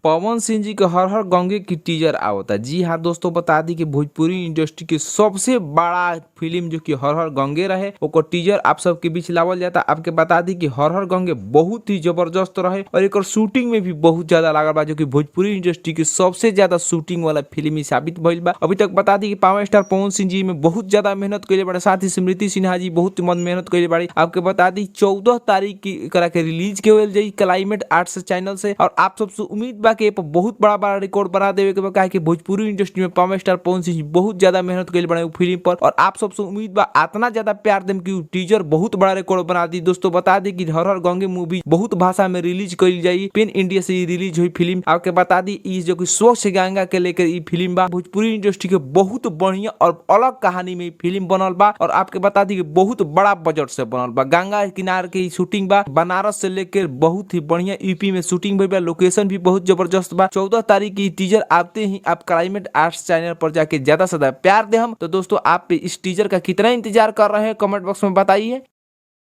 पवन सिंह जी के हर हर गंगे की टीजर आवता। जी हाँ दोस्तों, बता दी कि भोजपुरी इंडस्ट्री के सबसे बड़ा फिल्म जो कि हर हर गंगे रहे, ओकर टीजर आप सबके बीच लावल जाता। आपके बता दी कि हर हर गंगे बहुत ही जबरदस्त रहे और एकर शूटिंग में भी बहुत ज्यादा लागल बा, जो कि भोजपुरी इंडस्ट्री के सबसे ज्यादा शूटिंग वाला फिल्म ही साबित भइल बा। अभी तक बता दी कि पावर स्टार पवन सिंह जी में बहुत ज्यादा मेहनत कइले बाड़े, साथ ही स्मृति सिन्हा जी बहुत मन मेहनत कइले बाड़ी। आपके बता दी 14 तारीख की एकरा के रिलीज के जाई क्लाइमेट आर्ट्स चैनल से और आप सबसे उम्मीद बा कि ए पर बहुत बड़ा बड़ा रिकॉर्ड बना देवे के बा, काहे कि भोजपुरी इंडस्ट्री में पावर स्टार पवन सिंह जी बहुत ज्यादा मेहनत कइले बाड़े उ फिल्म पर और आप सबसे उम्मीद बा इतना ज्यादा प्यार देम कि उ टीजर बहुत बड़ा रिकॉर्ड बना दी। दोस्तों बता दी कि हर हर गंगे मूवी बहुत भाषा में रिलीज कइल जाई, पेन इंडिया से रिलीज हुई फिल्म। आपके बता दी ई जो कि स्वच्छ गंगा के लेकर ई फिल्म बा, भोजपुरी इंडस्ट्री के बहुत बढ़िया और अलग कहानी में फिल्म बनल बा और आपके बता दी कि बहुत बड़ा बजट से बनल बा। गंगा किनारे के शूटिंग बा, बनारस से लेकर बहुत ही बढ़िया यूपी में शूटिंग भइल बा, लोकेशन भी बहुत जबरदस्त बा। 14 तारीख की टीजर आते ही आप क्लाइमेट आर्ट्स चैनल पर जाके ज्यादा से ज्यादा प्यार दे हम। तो दोस्तों आप इस टीजर का कितना इंतजार कर रहे हैं कमेंट बॉक्स में बताइए।